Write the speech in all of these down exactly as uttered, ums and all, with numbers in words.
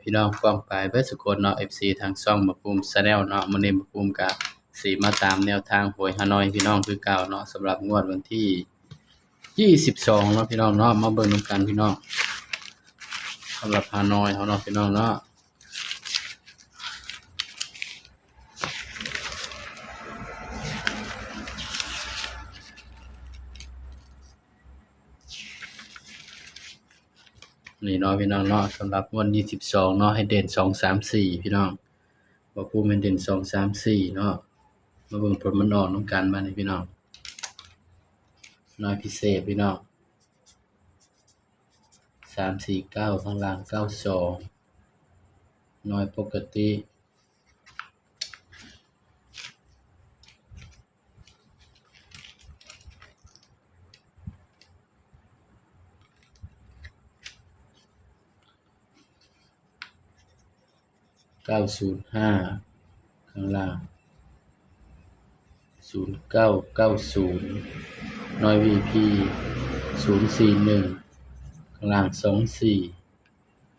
พี่น้องป้องปายเบิดสุคนเนาะ เอฟซี ทางช่องบ่าวปุ้ม Channel เนาะ มื้อนี้บ่าวปุ้มก็สิมาตามแนวทางหวยฮานอยพี่น้องคือเก่าเนาะ สำหรับงวดวันที่ยี่สิบสองเนาะพี่น้องเนาะ มาเบิ่งนำกันพี่น้อง สำหรับฮานอยเฮาเนาะพี่น้องเนาะ นี่เนาะพี่น้องเนาะ สำหรับงวดยี่สิบสองเนาะ ให้เด่นสอง สาม สี่ พี่น้อง บ่าวปุ้มให้เด่นสอง สาม สี่ เนาะ มาเบิ่งผลมันออกนำกันบาดนี้พี่น้อง ฮานอยพิเศษพี่น้อง สาม สี่ เก้า ข้างล่าง เก้า สอง ฮานอยปกติ เก้าศูนย์ห้า ข้างล่าง ศูนย์เก้าเก้าศูนย์ ฮานอย วี พี ศูนย์สี่หนึ่ง ข้างล่าง สองสี่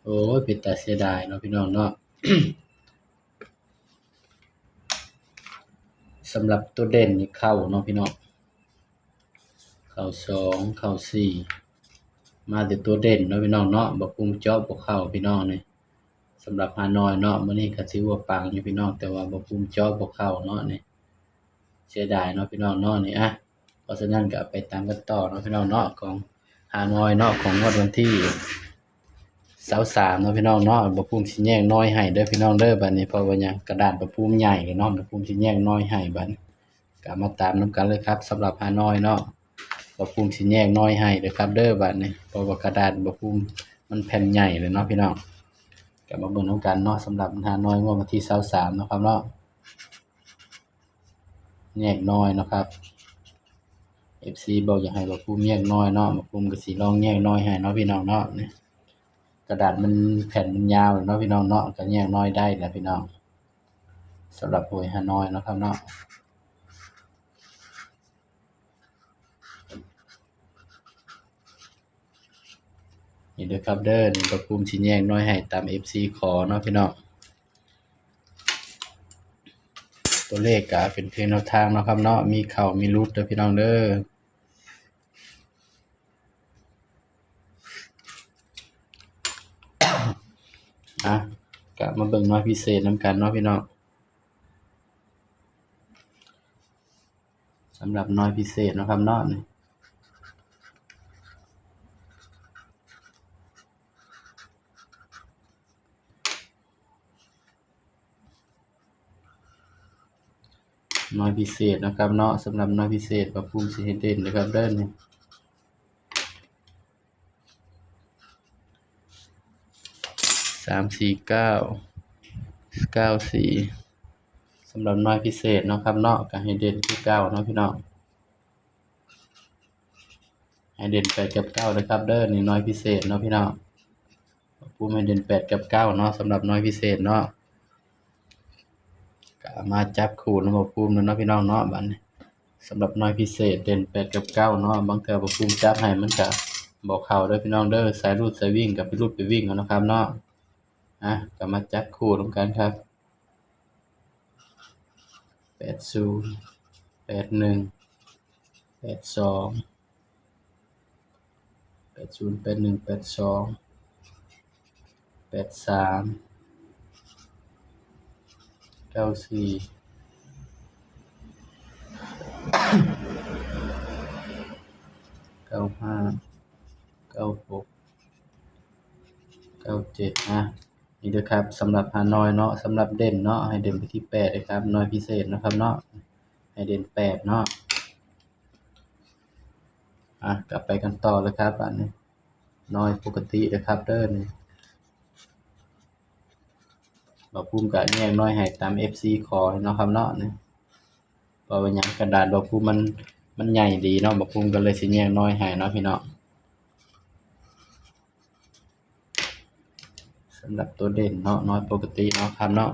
โอ้ย เป็นตาเสียดายเนาะพี่น้องเนาะ สำหรับตัวเด่นนี่เข้าเนาะพี่น้อง เข้าสอง เข้าสี่ มาแต่ตัวเด่นเนาะพี่น้องเนาะ บ่าวปุ้มเจาะบ่เข้าพี่น้องนี่ สำหรับฮานอยเนาะ มื้อนี้ก็ถือว่าปังอยู่พี่น้อง แต่ว่าบ่าวปุ้มเจาะบ่เข้าเนาะนี่ เสียดายเนาะพี่น้องเนาะนี่ อ่ะ เพราะฉะนั้นก็ไปตามกันต่อเนาะพี่น้องเนาะ ของฮานอยเนาะ ของงวดวันที่ยี่สิบสามเนาะพี่น้องเนาะ บ่าวปุ้มสิแยกหน่วยให้เด้อพี่น้องเด้อ บาดนี้ เพราะว่าหยัง กระดาษบ่าวปุ้มใหญ่เนาะ บ่าวปุ้มสิแยกหน่วยให้บาดนี้ ก็มาตามนำกันเลยครับ สำหรับฮานอยเนาะ บ่าวปุ้มสิแยกหน่วยให้เด้อครับเด้อบาดนี้ เพราะว่ากระดาษบ่าวปุ้มมันแผ่นใหญ่เลยเนาะพี่น้อง ก็มาเบิ่งนำกันเนาะ สำหรับฮานอยงวดวันที่ยี่สิบสามเนาะครับเนาะ แยกหน่วยเนาะครับ เอฟซี บอกอยากให้บ่าวปุ้มแยกหน่วยเนาะ บ่าวปุ้มก็สิลองแยกหน่วยให้เนาะพี่น้องเนาะ นี่ กระดาษมันแผ่นมันยาวเนาะพี่น้องเนาะ ก็แยกหน่วยได้แหละพี่น้อง สำหรับหวยฮานอยเนาะครับเนาะ นี่เด้อครับเด้อ นี่บ่าวปุ้มสิแยกหน่วยให้ตามเอฟซีขอเนาะพี่น้อง ตัวเลขก็เป็นเพียงแนวทางเนาะครับเนาะ มีเข้ามีหลุดเด้อพี่น้องเด้อ อ่ะ ก็มาเบิ่งหน่วยพิเศษนำกันเนาะพี่น้อง สำหรับหน่วยพิเศษเนาะครับเนาะ นี่ หน่วยพิเศษเนาะครับเนาะ สำหรับหน่วยพิเศษบ่าวปุ้มสิให้เด่นเลยครับเด้อ นี่ สามสี่เก้า เก้าสี่ สำหรับหน่วยพิเศษเนาะครับเนาะ ก็ให้เด่นคือเก่าเนาะพี่น้อง ให้เด่นแปดกับเก้าเลยครับเด้อ นี่หน่วยพิเศษเนาะพี่น้อง บ่าวปุ้มให้เด่นแปดกับเก้าเนาะ สำหรับหน่วยพิเศษเนาะ ก็มาจับคู่นำบ่าวปุ้มเนาะพี่น้องเนาะ บาดนี้ สำหรับหน่วยพิเศษเด่นแปดกับเก้าเนาะ บางเทื่อบ่าวปุ้มจับให้มันก็บ่เข้าเด้อพี่น้องเด้อ สายรูดสายวิ่งก็ไปรูดไปวิ่งเอานะครับเนาะ อ่ะ ก็มาจับคู่นำกันครับ แปดศูนย์ แปดหนึ่ง แปดสอง แปดศูนย์ แปดหนึ่ง แปดสอง แปดสาม เก้าสี่ เก้าห้า เก้าหก เก้าเจ็ด นะ นี่เด้อครับ สำหรับฮานอยเนาะ สำหรับเด่นเนาะ ให้เด่นไปที่แปดเลยครับ หน่วยพิเศษนะครับเนาะ ให้เด่นแปดเนาะ อ่ะ กลับไปกันต่อเลยครับ อันนี้ หน่วยปกตินะครับเด้อ นี่ บ่าวปุ้มก็แยกหน่วยให้ตามเอฟซีขอเนาะครับเนาะ นี่ เพราะว่าหยัง กระดาษบ่าวปุ้มมัน มันใหญ่ดีเนาะ บ่าวปุ้มก็เลยสิแยกหน่วยให้เนาะพี่น้อง สำหรับตัวเด่นเนาะ หน่วยปกติเนาะครับเนาะ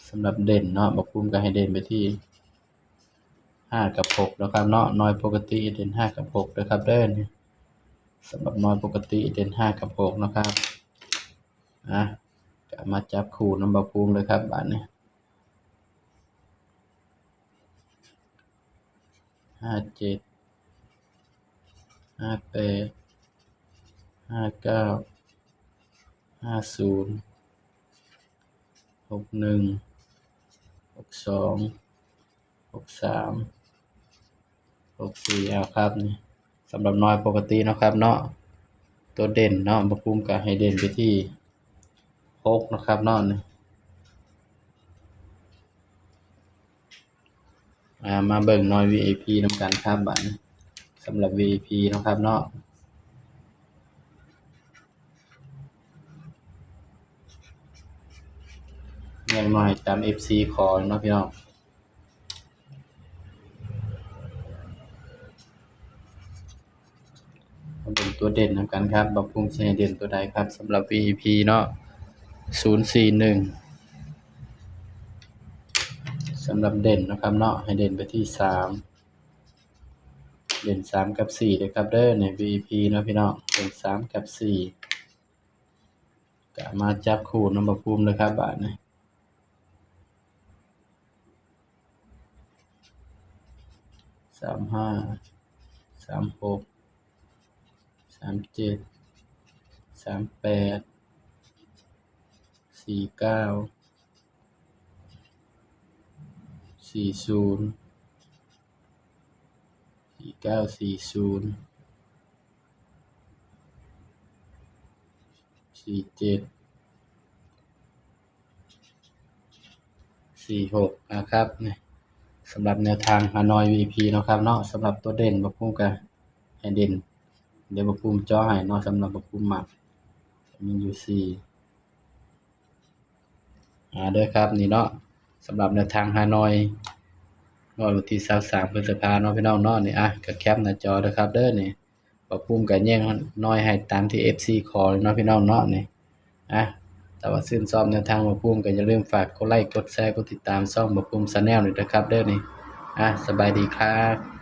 สำหรับเด่นเนาะ บ่าวปุ้มก็ให้เด่นไปที่ห้ากับหกเนาะครับเนาะ หน่วยปกติเด่นห้ากับหกเด้อครับเด้อ นี่ สำหรับหน่วยปกติเด่นห้ากับหกนะครับ อ่ะ ก็มาจับคู่นำบ่าวภูมิเลยครับ บาดนี้ ห้าเจ็ด ห้าแปด ห้าเก้า ห้าศูนย์ หกหนึ่ง หกสอง หกสาม หกสี่ เอาครับ นี่สำหรับหน่วยปกติเนาะครับเนาะ ตัวเด่นเนาะ บ่าวภูมิก็ให้เด่นไปที่หกนะครับเนาะ นี่ อ่า มาเบิ่งหน่วย วี ไอ พี นำกันครับ บาดนี้ สำหรับ วี ไอ พี เนาะครับเนาะ แยงหน่วยตาม เอฟซี ขอเนาะพี่น้อง มาเบิ่งตัวเด่นนำกันครับ บ่าวภูมิสิให้เด่นตัวใดครับ สำหรับ วี ไอ พี เนาะ ศูนย์สี่หนึ่ง สำหรับเด่นนะครับเนาะ ให้เด่นไปที่สาม เด่นสามกับสี่เลยครับเด้อ ใน วี ไอ พี เนาะพี่น้อง เด่นสามกับสี่ ก็มาจับคู่นำบ่าวภูมิเลยครับ บาดนี้ สามห้า สามหก สามเจ็ด สามแปด สี่เก้า สี่ศูนย์ สี่เก้า สี่ศูนย์ สี่เจ็ด สี่หก นะครับ นี่ สำหรับแนวทางฮานอย วี ไอ พี เนาะครับเนาะ สำหรับตัวเด่นบ่าวภูมิก็ให้เด่น เดี๋ยวบ่าวภูมิเจาะให้เนาะ สำหรับบ่าวภูมิมัก มีอยู่สี่ อ่า เด้อครับ นี่เนาะ สำหรับแนวทางฮานอย งวดวันที่ยี่สิบสาม พฤษภาเนาะพี่น้องเนาะ นี่ อ่ะ ก็แคปหน้าจอเด้อครับเด้อ นี่ บ่าวภูมิก็แยงหน่วยให้ตามที่ เอฟซี ขอเนาะพี่น้องเนาะ นี่ อ่ะ ถ้าว่าชื่นชอบแนวทางบ่าวภูมิก็อย่าลืมฝากกดไลค์ กดแชร์ กดติดตามช่องบ่าวภูมิ Channel ด้วยนะครับเด้อ นี่ อ่ะ สบายดีครับ